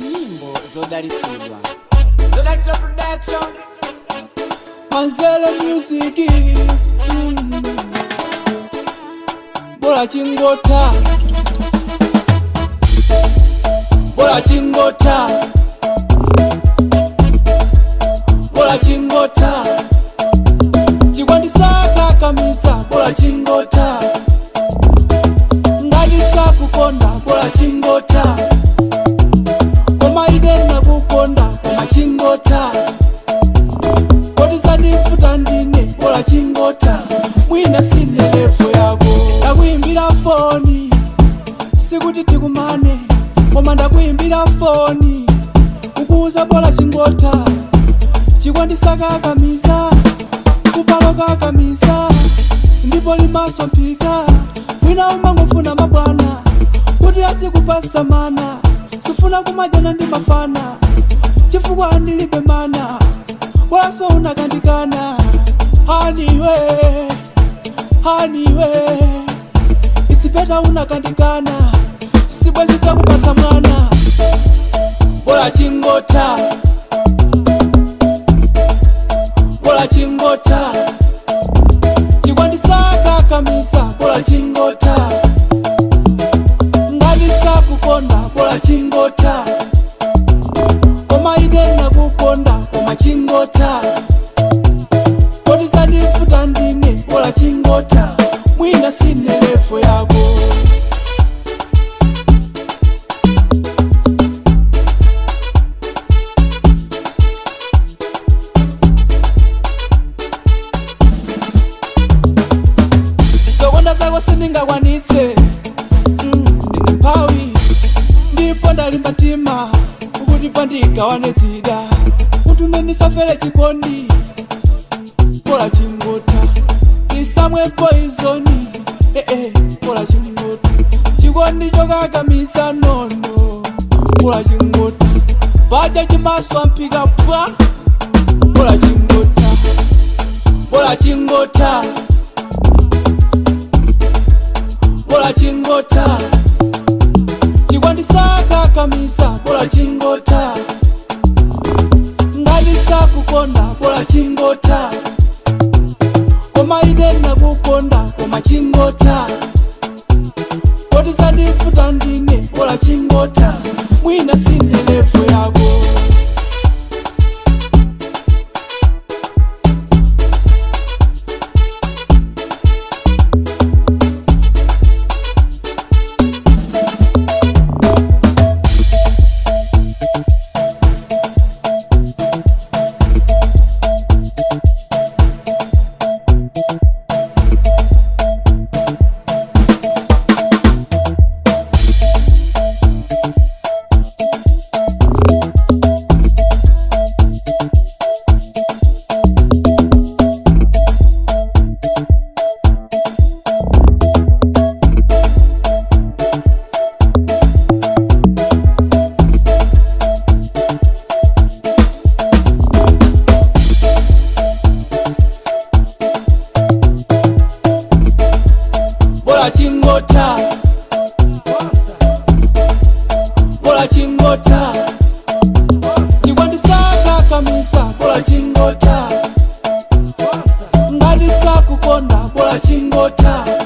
Nyimbo zodalisidwa. Zodalisa Production. Manzele Music. Bola chingota, bola chingota, bola chingota, chikwandisaka kamisa, bola chingota, ngadisa kukonda, bola chingota, koma ine nakukonda, koma chingota, kodisanifuta ndine, bola chingota, mwina sine levo yako. Ndakuimbira foni sikuti tikumane, koma ndakuimbira foni kukuuza bola chingota, chikwandisakakamisa, kupalo kakamisa, ndipo limaso mphika. Mwina umangofuna mabwana kuti azikupasa mana, sifuna kumajana ndi mafana chifukwa andilibe mana, waso unakandikana. Haniwe, haniwe, it's better unakandikana, sibwezi takupatsa mwana. Bola chingota, bola chingota, chikwandisaka kamisa, bola chingota, ngadisa kukonda, bola chingota, koma ine nakukonda, koma chingota, kodisanifuta ndine, bola chingota, mwina sine levo yako. Zokonda zako sindingakwanitse, ndine mphawi ndipo ndalimba mtima kuti pandigawane zida kuti ndisafere chikondi. Bola chingota, ndisamwe poizoni, ee, bola chingota, chikondi chokakamisa nono, bola chingota, paja chimaswa mphika pwa, bola chingota, bola chingota, bola chingota, chikwandisaka kamisa, bola chingota, ngadisa kukonda, bola chingota, koma ine nakukonda, koma chingota, kodisanifuta ndine, bola chingota, mwina sine levo yako. Bola chingota, bola chingota, chikwandisaka kamisa, bola chingota, ngadisa kukonda, bola chingota.